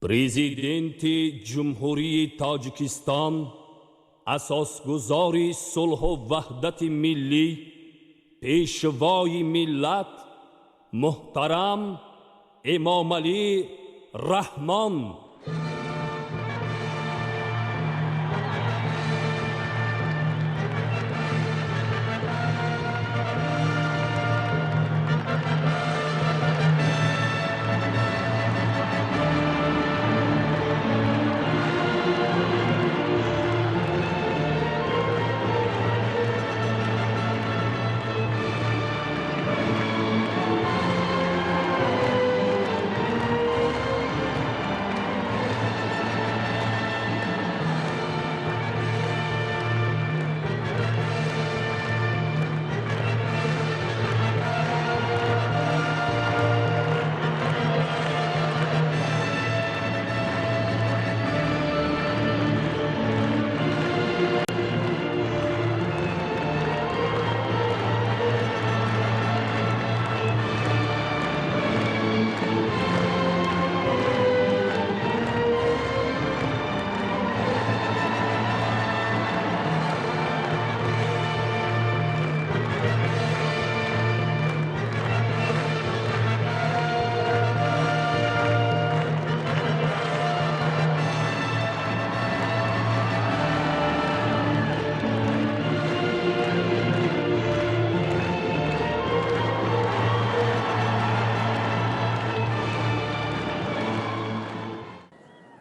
Президенти Ҷумҳурии Тоҷикистон, асосгузори сулҳу ваҳдати миллӣ, пешвои миллат муҳтарам Эмомалӣ Раҳмон.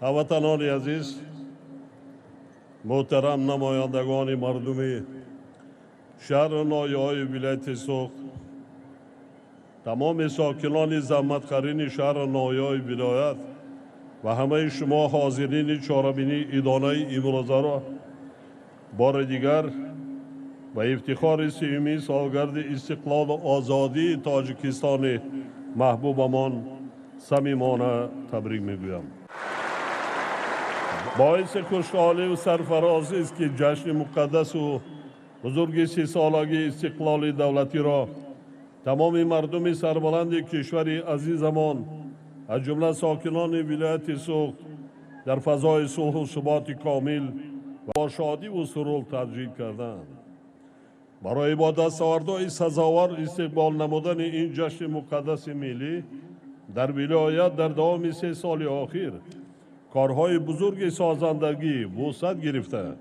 Ҳамватанони азиз, муҳтарам намояндагони мардуми шаҳру ноҳияҳои вилояти Суғд, тамоми сокинони заҳматқарини шаҳру ноҳияҳои вилоят ва ҳамаи шумо ҳозирини чорабинии идонаи имрӯзаро бори дигар ба ифтихори сеюмин солгарди истиқлолу озодии Тоҷикистони маҳбубамон самимона табрик мегӯям. Боиси хушҳолию сарфарозист, ки ҷашни муқаддасу бузурги сисолагии истиқлоли давлатиро тамоми мардуми сарбаланди кишвари азизамон, аз ҷумла сокинони вилояти Суғд, дар фазои сулҳу суботи комил ва бо шодиву сурур таҷлил карданд. Барои бо дастовардҳои сазовор истиқбол намудани ин ҷашни муқаддаси миллӣ дар вилоят дар давоми 3 соли охир корҳои бузурги созандагӣ вусъат гирифта,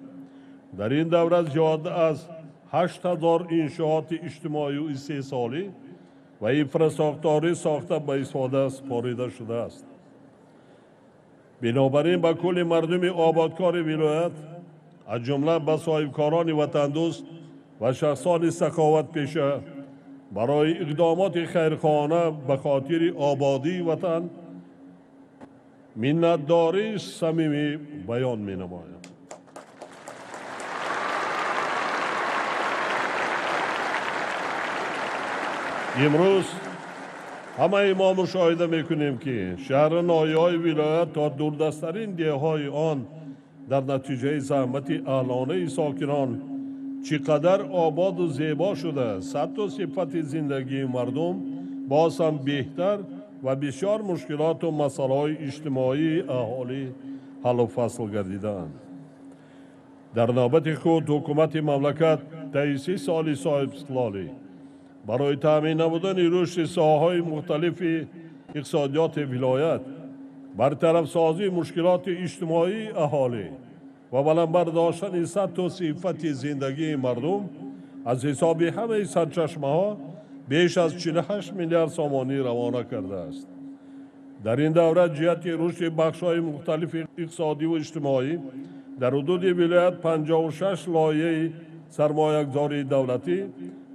дар ин давра зиёда аз 8000 иншооти иҷтимоию истеҳсолӣ ва инфрасохторӣ сохта ба истифода супорида шудааст. Бинобар ин ба кулли мардуми ободкори вилоят, аз ҷумла ба соҳибкорони ватандӯст ва шахсони саховатпеша барои иқдомоти хайрхоҳона ба хотири ободии ватан миннатдории самимӣ баён менамоям. Имрӯз ҳамаи мо мушоҳида мекунем, ки шаҳру ноҳияҳои вилоят то дурдасттарин деҳҳои он дар натиҷаи заҳмати аҳлонаи сокинон чӣ қадар ободу зебо шуда, сатҳу сифати зиндагии мардум боз ҳам беҳтар ва бисёр мушкилоту масъалаҳои иҷтимоии аҳолӣ ҳаллу фасл гардидаанд. Дар навбати худ ҳукумати мамлакат таи 30 соли соҳибистиқлолӣ барои таъмин намудани рушди соҳаҳои мухталифи иқтисодиёти вилоят, бартарафсозии мушкилоти иҷтимоии аҳолӣ ва баланд бардоштани сатҳу сифати зиндагии мардум аз ҳисоби ҳамаи сарчашмаҳо беш аз 48 миллиард сомонӣ равона кардааст. Дар ин давра ҷиҳати рушди бахшҳои мухталифи иқтисодиву иҷтимоӣ дар ҳудуди вилоят 56 лоиҳаи сармоягузории давлатӣ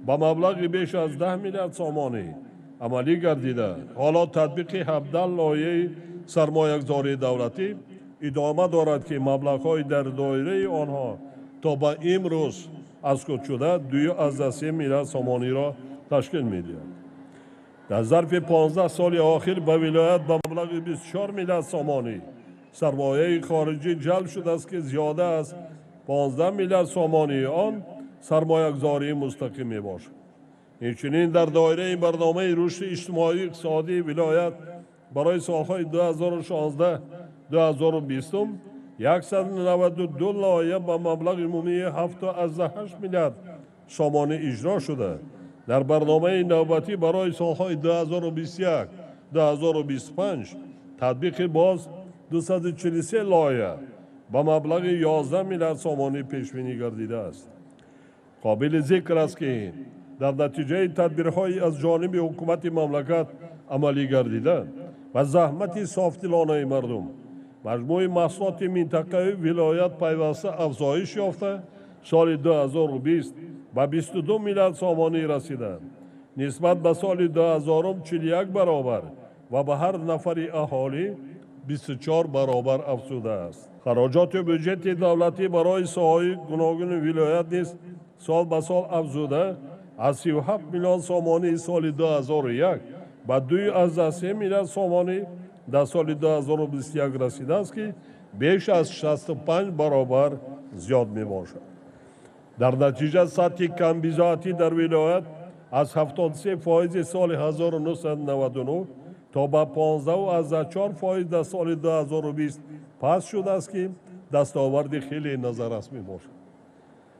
ба маблағи беш аз 10 миллиард сомонӣ амалӣ гардида, ҳоло татбиқи 17 лоиҳаи сармоягузории давлатӣ идома дорад, ки маблағҳои дар доираи онҳо то ба имрӯз аз худ шуда 2,3 миллиард сомониро ташкил медиҳад. Дар зарфи 15 соли охир ба вилоят ба маблағи 24 миллиард сомонӣ сармояи хориҷӣ ҷалб шудааст, ки зиёда аз 15 миллиард сомонии он сармоягузории мустақим мебошад. Инчунин дар доираи барномаи рушди иҷтимоию иқтисодии вилоят барои солҳои 2016 2020 192 лоиҳа ба маблағи умумии 7,8 миллиард сомонӣ иҷро шуда, дар барномаи навбатӣ барои солҳои 2021-2025 татбиқи боз 243 лоиҳа ба маблағи 11 миллиард сомонӣ пешбинӣ гардидааст. Қобили зикр аст, ки дар натиҷаи тадбирҳои аз ҷониби ҳукумати мамлакат амалӣ гардида ва заҳмати софдилонаи мардум, маҷмӯи маҳсулоти минтақаи вилоят пайваста афзоиш ёфта, соли 2020 ба 22 миллиард сомонӣ расида, нисбат ба соли 2000 41 баробар ва ба ҳар нафари аҳолӣ 24 баробар афзудааст. Хароҷоти бюҷети давлатӣ барои соҳаҳои гуногуни вилоят низ сол ба сол афзуда, аз 37 миллион сомонии соли 2001 ба 2,3 миллиард сомонӣ дар соли 2021 расидааст, ки беш аз 65 баробар зиёд мебошад. Дар натиҷа сатҳи камбизоатӣ дар вилоят аз 73 фоизи соли 1999 то ба 15,4% дар соли 2020 паст шудааст, ки дастоварди хеле назаррас мебошад.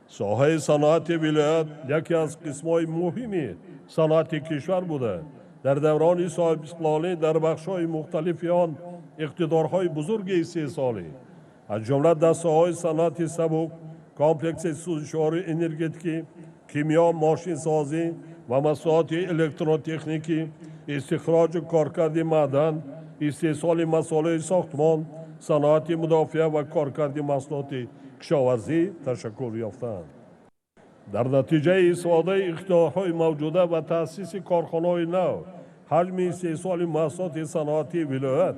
Соҳаи саноати вилоят яке аз қисмҳои муҳими саноати кишвар буда, дар даврони соҳибистиқлолӣ дар бахшҳои мухталифи он иқтидорҳои бузурги истеҳсолӣ, аз ҷумла дар соҳаҳои саноати сабук, комплекси сӯзишвории энергетикӣ, кимиё, мошинсозӣ ва маҳсулоти электротехникӣ, истихроҷу коркарди маъдан, истеҳсоли масолеҳи сохтмон, саноати мудофиа ва коркарди маҳсулоти кишоварзӣ ташаккул ёфтаанд. Дар натиҷаи истифодаи иқтидорҳои мавҷуда ва таъсиси корхонаҳои нав, ҳаҷми истеҳсоли маҳсулоти саноатии вилоят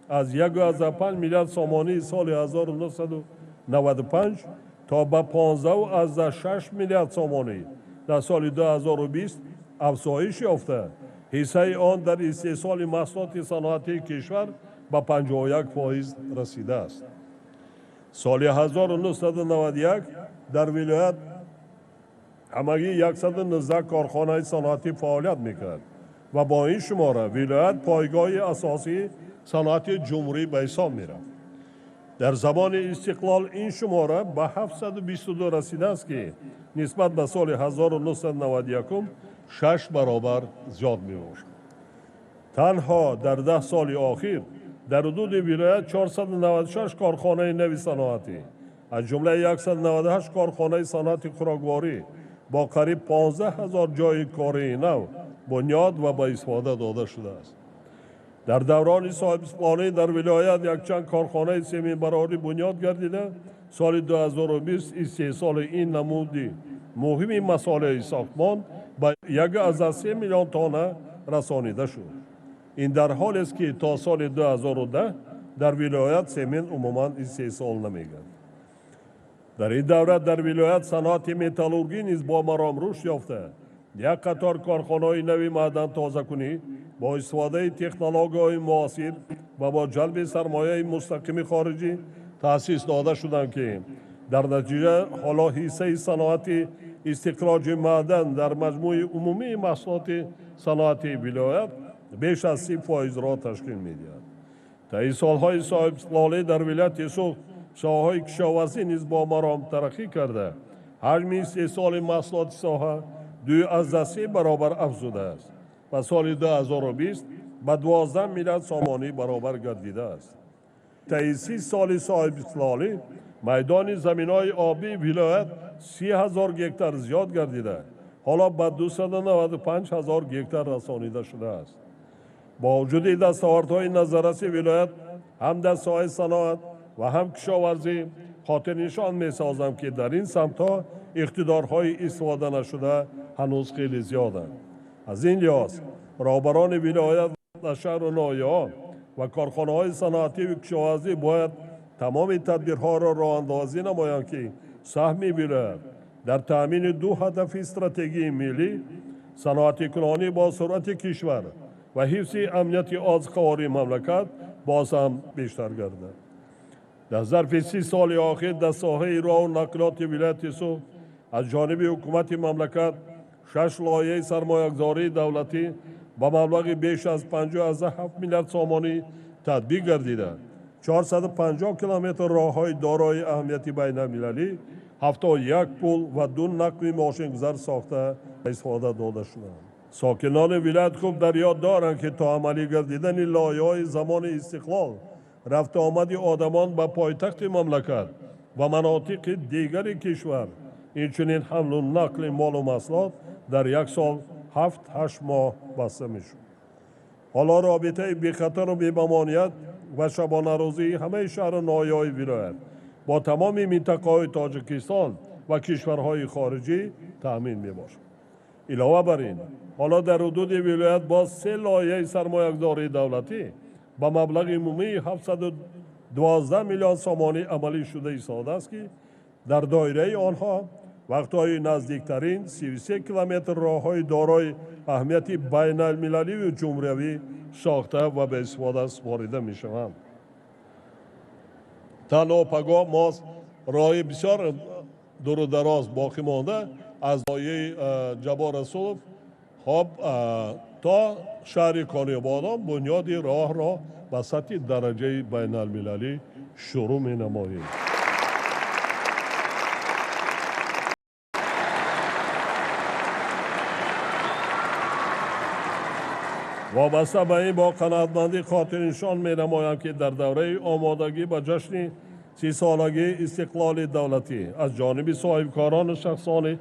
аз 1,5 миллиард сомонии соли 1995 то ба 15,6 миллиард сомонӣ дар соли 2020 афзоиш ёфта, ҳиссаи он дар истеҳсоли маҳсулоти саноатии кишвар ба 51% расидааст. Соли 1991 дар вилоят ҳамагӣ 119 корхонаи саноатӣ фаъолият мекард ва бо ин шумора вилоят пойгоҳи асосии саноати ҷумҳурӣ ба ҳисоб мерафт. Дар замони истиқлол ин шумора ба 722 расидааст, ки нисбат ба соли 1991 6 баробар зиёд мебошад. Танҳо дар 10 соли охир дар ҳудуди вилоят 496 корхонаи нави саноатӣ, аз ҷумла 198 корхонаи саноати хӯрокворӣ бо қариб 15 ҳазор ҷойи кории нав бунёд ва ба истифода дода шудааст. Дар даврони соҳибистиқлолӣ дар вилоят якчанд корхонаи сементбарорӣ бунёд гардида, соли 2020 истеҳсоли ин намуди муҳими масолеҳи сохтмон ба 1,3 миллион тонна расонида шуд. Ин дар ҳолест, ки то соли 2010 дар вилоят семент умуман истеҳсол намегардид. Дар ин давра дар вилоят саноати металлургӣ низ бо маром рушд ёфта, як қатор корхонаҳои нави маъдантозакунӣ бо истифодаи технологияҳои муосир ва бо ҷалби сармояи мустақими хориҷӣ таъсис дода шуданд, ки дар натиҷа ҳоло ҳиссаи саноати истихроҷи маъдан дар маҷмӯи умумии маҳсулоти саноати вилоят беш аз 30%-ро ташкил медиҳад. Таи солҳои соҳибистиқлолӣ дар вилояти Суғд соҳаҳои кишоварзӣ низ бо маром тараққӣ карда, ҳаҷми истеҳсоли маҳсулоти соҳа 2,3 баробар афзудааст ва соли 2020 ба 12 миллиард сомонӣ баробар гардидааст. Таи 30 соли соҳибистиқлолӣ майдони заминҳои обии вилоят 30 ҳазор гектар зиёд гардида, ҳоло ба 295 ҳазор гектар расонида шудааст. Бо вуҷуди дастовардҳои назарраси вилоят ҳам дар соҳаи саноат ва ҳам кишоварзӣ, хотирнишон месозам, ки дар ин самтҳо иқтидорҳои истифода нашуда ҳанӯз хеле зиёданд. Аз ин лиҳоз роҳбарони вилоят ва шаҳру ноҳияҳо ва корхонаҳои саноативу кишоварзӣ бояд тамоми тадбирҳоро роҳандозӣ намоянд, ки саҳми вилоят дар таъмини ду ҳадафи стратегии миллӣ, саноатикунонӣ бо суръати кишвар ва ҳифзи амнияти озуқавории мамлакат боз ҳам бештар гардад. Дар зарфи 30 соли охир дар соҳаи роҳу нақлиёти вилояти Суғд аз ҷониби ҳукумати мамлакат 6 лоиҳаи сармоягузории давлатӣ ба маблағи беш аз 57 миллиард сомонӣ татбиқ гардида, 450 километр роҳҳои дорои аҳамияти байналмилалӣ, 71 пул ва 2 нақли мошингузар сохта истифода дода шуданд. Сокинони вилоят хуб дар ёд доранд, ки то амалӣ гардидани лоиҳаҳои замони истиқлол рафту омади одамон ба пойтахти мамлакат ва манотиқи дигари кишвар, инчунин ҳамлу нақли молу маҳсулот дар як сол 7-8 моҳ баста мешуд. Ҳоло робитаи бехатару бемамоният ва шабонарӯзии ҳамаи шаҳру ноҳияҳои вилоят бо тамоми минтақаҳои Тоҷикистон ва кишварҳои хориҷӣ таъмин мебошад. Илова бар ин, ҳоло дар ҳудуди вилоят боз 3 лоиҳаи сармоягузории давлатӣ ба маблағи умумии 712 миллион сомонӣ амалӣ шуда истодааст, ки дар доираи онҳо вақтҳои наздиктарин 33 километр роҳҳои дорои аҳамияти байналмилаливу ҷумҳуриявӣ сохта ва ба истифода супорида мешаванд. Танҳо пагоҳ мо роҳи бисёр дуру дароз боқӣ монда аз ноҳияи Ҷаббор Расулов хоб то шаҳри Конибодом бунёди роҳро ба сатҳи дараҷаи байналмилалӣ шурӯъ менамоем. Вобаста ба ин бо қаноатмандӣ хотирнишон менамоям, ки дар давраи омодагӣ ба ҷашни 30-солагии истиқлоли давлатӣ аз ҷониби соҳибкорону шахсони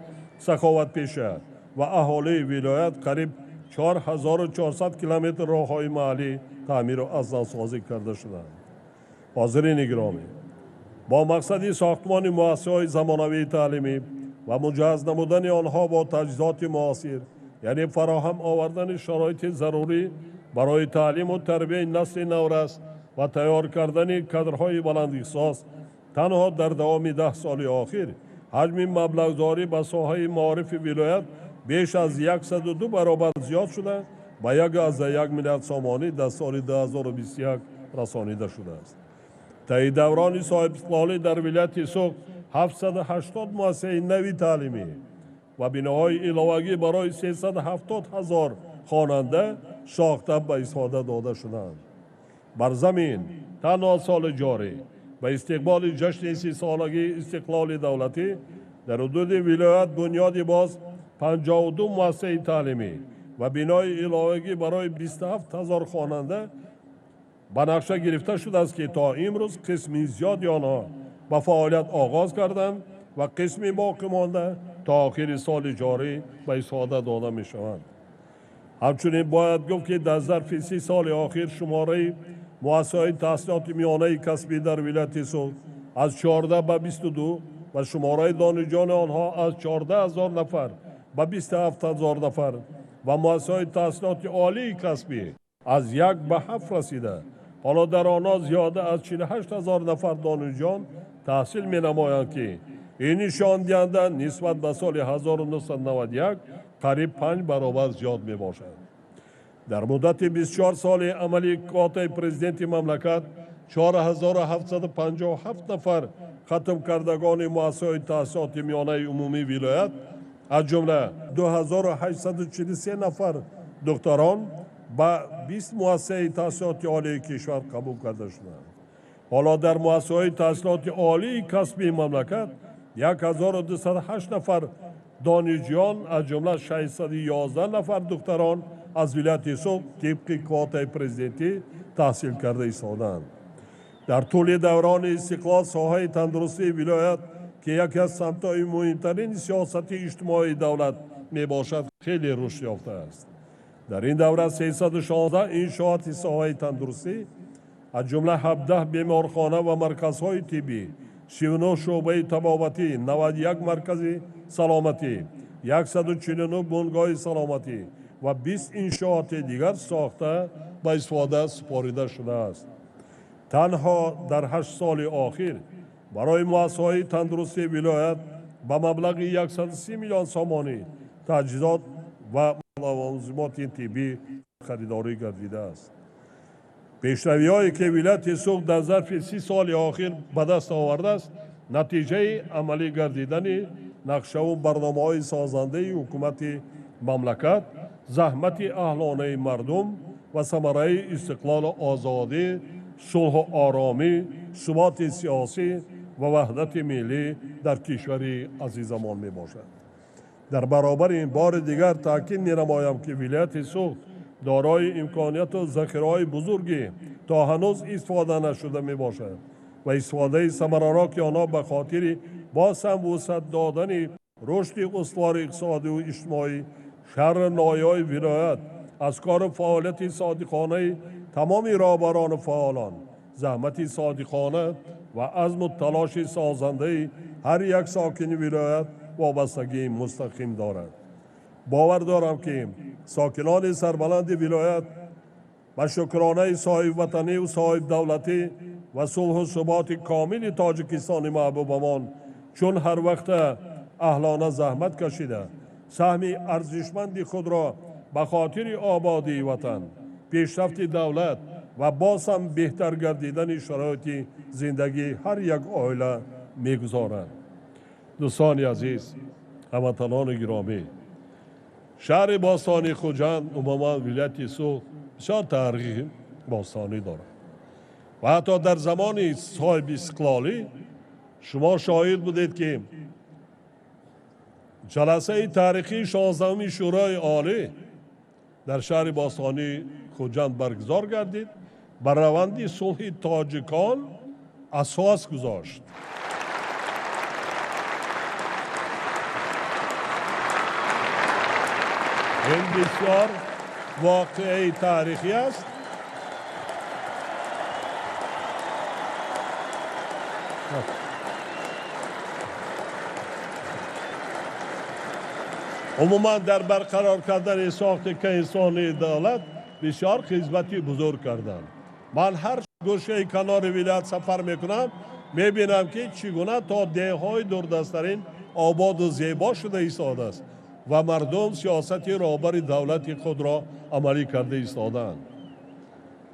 саховатпеша ва аҳолии вилоят қариб 4400 километр роҳҳои маҳаллӣ таъмиру аз навсозӣ карда шуданд. Ҳозирини гиромӣ, бо мақсади сохтмони муассисаҳои замонавии таълимӣ ва муҷаҳҳаз намудани онҳо бо таҷҳизоти муосир, яъне фароҳам овардани шароити зарурӣ барои таълиму тарбияи насли наврас ва тайёр кардани кадрҳои баландихтисос, танҳо дар давоми 10 соли охир ҳаҷми маблағгузорӣ ба соҳаи маорифи вилоят беш аз 102 баробар зиёд шуда ба 1,1 миллиард сомонӣ дар соли 2021 расонида шудааст. Таи даврони соҳибистиқлолӣ дар вилояти Суғд 780 муассисаи нави таълимӣ ва биноҳои иловагӣ барои 370 ҳазор хонанда сохта ба истифода дода шуданд. Бар замин танҳо соли ҷорӣ ба истиқболи ҷашни 30-солагии истиқлоли давлатӣ дар ҳудуди вилоят бунёди боз 52 муассисаи таълимӣ ва бинои иловагӣ барои 27 ҳазор хонанда ба нақша гирифта шудааст, ки то имрӯз қисми зиёди онҳо ба фаъолият оғоз карданд ва қисми боқӣ монда то охири соли ҷорӣ ба истифода дода мешаванд. Ҳамчунин бояд гуфт, ки дар зарфи 30 соли охир шумораи муассисаҳои таҳсилоти миёнаи касбӣ дар вилояти Суғд аз 14 ба 22 ва шумораи донишҷӯёни онҳо аз 14 ҳазор нафар ба 27 ҳазор нафар ва муассисаҳои таҳсилоти олии касбӣ аз 1 ба 7 расида, ҳоло дар онҳо зиёда аз 48 ҳазор нафар донишҷӯён таҳсил менамоянд, ки ин нишондиҳанда нисбат ба соли 1991 қариб 5 баробар зиёд мебошад. Дар муддати 24 соли амали квотаи президенти мамлакат 4757 нафар хатмкардагони муассисаҳои таҳсилоти миёнаи умумии вилоят, аз ҷумла 2843 нафар духтарон ба 20 муассисаи таҳсилоти олии кишвар қабул карда шуданд. Ҳоло дар муассисаҳои таҳсилоти олии касбии мамлакат 1208 нафар донишҷӯён, аз ҷумла 611 нафар духтарон аз вилояти Суғд тибқи квотаи президентӣ таҳсил карда истодаанд. Дар тӯли даврони истиқлол соҳаи тандурустии вилоят, ки яке аз самтҳои муҳимтарини сиёсати иҷтимоии давлат мебошад, хеле рушд ёфтааст. Дар ин давра 316 иншооти соҳаи тандурустӣ, аз ҷумла 17 беморхона ва марказҳои тиббӣ, 39 шӯъбаи табобатӣ, 91 маркази саломатӣ, 149 бунгоҳи саломатӣ ва 20 иншооти дигар сохта ба истифода супорида шудааст. Танҳо дар 8 соли охир барои муассисаҳои тандурустии вилоят ба маблағи 130 миллион сомонӣ таҷҳизот ва лавозимоти тиббӣ харидорӣ гардидааст. Пешравиҳое ки вилояти Суғд дар зарфи 30 соли охир ба даст овардааст, натиҷаи амалӣ гардидани нақшаву барномаҳои созандаи ҳукумати мамлакат, заҳмати аҳлонаи мардум ва самараи истиқлолу озодӣ сулҳу оромӣ, суботи сиёсӣ ва ваҳдати миллӣ дар кишвари азизамон мебошад. Дар баробари ин бори дигар таъкид менамоям, ки вилояти Суғд дорои имконияту захираҳои бузургӣ то ҳанӯз истифода нашуда мебошад ва истифодаи самараноки онҳо ба хотири боз ҳам вусъат додани рушди устувори иқтисодиву иҷтимоӣ шаҳру ноҳияҳои вилоят аз кору фаъолияти содиқонаи тамоми роҳбарону фаъолон, заҳмати содиқона ва азму талоши созандаи ҳар як сокини вилоят вобастагии мустақим дорад. Бовар дорам, ки сокинони сарбаланди вилоят ба шукронаи соҳибватаниву соҳибдавлатӣ ва сулҳу суботи комили Тоҷикистони маҳбубамон чун ҳар вақта аҳлона заҳмат кашида, саҳми арзишманди худро ба хотири ободии ватан, пешрафти давлат ва боз ҳам беҳтар гардидани шароити зиндагии ҳар як оила мегузоранд. Дӯстони азиз, ҳамватанони гиромӣ, шаҳри бостонии Хуҷанд, умуман вилояти Суғд бисёр таърихи бостонӣ дорад ва ҳатто дар замони соҳиби истиқлолӣ шумо шоҳид будед, ки ҷаласаи таърихии 16-уми Шӯрои Олӣ дар шаҳри бостонии Хуҷанд баргузор гардид, ба раванди сулҳи тоҷикон асос гузошт. Ин бисёр воқеаи таърихӣ аст. Умуман дар барқарор кардани сохти конститутсионии давлат бисёр хизмати бузург карданд. Ман ҳар гӯшаи канори вилоят сафар мекунам, мебинам, ки чӣ гуна то деҳҳои дурдасттарин ободу зебо шуда истодааст ва мардум сиёсати роҳбари давлати худро амалӣ карда истодаанд.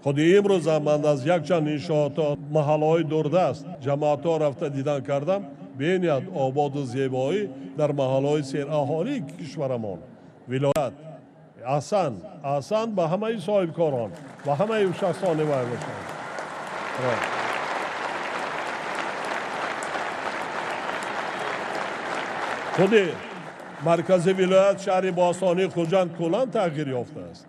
Худи имрӯзам ман аз якчанд иншоото маҳаллаҳои дурдаст ҷамоатҳо рафта дидан кардам, бениҳоят ободу зебоӣ дар маҳаллаҳои сераҳолии кишварамон вилоят. Аҳсан, аҳсан ба ҳамаи соҳибкорон, ба ҳамаи шахсони вай бошанд. Худи маркази вилоят шаҳри бостонии Хуҷанд куллан тағйир ёфтааст.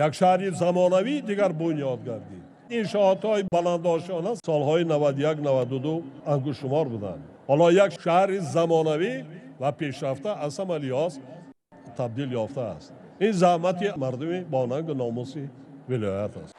Як шаҳри замонавӣ дигар бунёд гардид. Иншоотҳои баландошёна солҳои 91-92 ангуштшумор буданд. Ҳоло як шаҳри замонавӣ ва пешрафта аз ҳама лиҳоз табдил ёфтааст. Ин заҳмати мардуми бонангу номуси вилоят аст.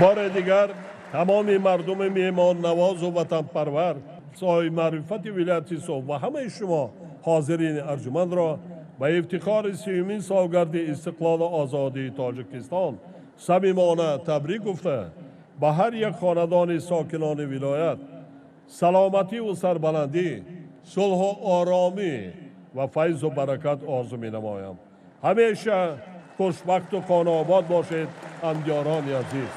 Бори дигар тамоми мардуми меҳмоннавозу ватанпарвар, соҳиби маърифати вилояти Суғд ва ҳамаи шумо ҳозирини арҷумандро ба ифтихори 30-умин солгарди истиқлолу озодии Тоҷикистон самимона табрик гуфта, ба ҳар як хонадони сокинони вилоят саломативу сарбаландӣ, сулҳу оромӣ ва файзу баракат орзу менамоям. Ҳамеша хушбахту хонаобод бошед, ҳамдиёрони азиз.